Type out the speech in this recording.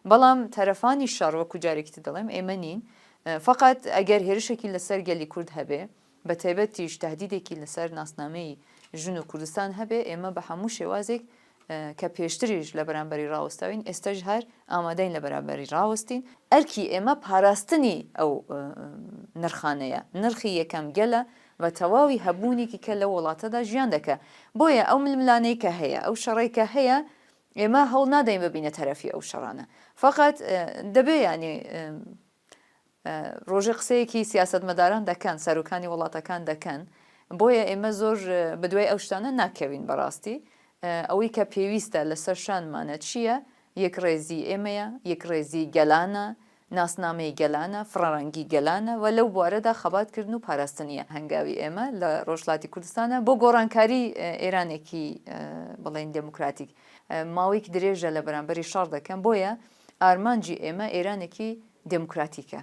بەڵام تەرەفانی شەڕ وەکو جارێکی تر دەڵێم ئێمە نین. فەقەت ئەگەر هێرشێکی لەسەر گەلی کورد هەبێ، بە تایبەتیش تەهدیدێکی لەسەر ناسنامەی ژن و کوردستان هەبێ، ئێمە بە هەموو شێوازێک کە پێشتریش لە بەرامبەری ڕاوەستاوین، ئێستەش هەر ئامادەین لە بەرامبەری ڕاوەستین. ئەرکی ئێمە پاراستنی ئەو نرخانەیە. نرخی یەکەم گەلە و تەواوی هەبوونێکی کە لەو وڵاتەدا ژیان دەکا. بۆیە ئەو ململانێی کە هەیە، ئەو شەڕەی کە هەیە، ئێمە هەوڵ نادەین ببینە تەرەفی ئەو شەڕانە. فەقەت دەبێ یانی ڕۆژێ قسەیەکی سیاسەتمەداران دەکەن، سەرۆکانی وڵاتەکان دەکەن، بۆیە ئێمە زۆر بەدوای ئەو شتانە ناکەوین بەڕاستی. ئەوەی کە پێویستە لەسەر شانمانە چییە؟ یەکڕێزی ئێمەیە، یەکڕێزی گەلانە، ناسنامەی گەلانە، فرەڕەنگی گەلانە و لەو بوارەدا خەباتکردن و پاراستنیە. هەنگاوی ئێمە لە ڕۆژهەڵاتی کوردستانە بۆ گۆڕانکاری ئێرانێکی بڵێین دێموکراتیک ماوەیەکی درێژە لە بەرامبەری شەڕ دەکەن، بۆیە ئارمانجی ئێمە ئێرانێکی دێموکراتیکە.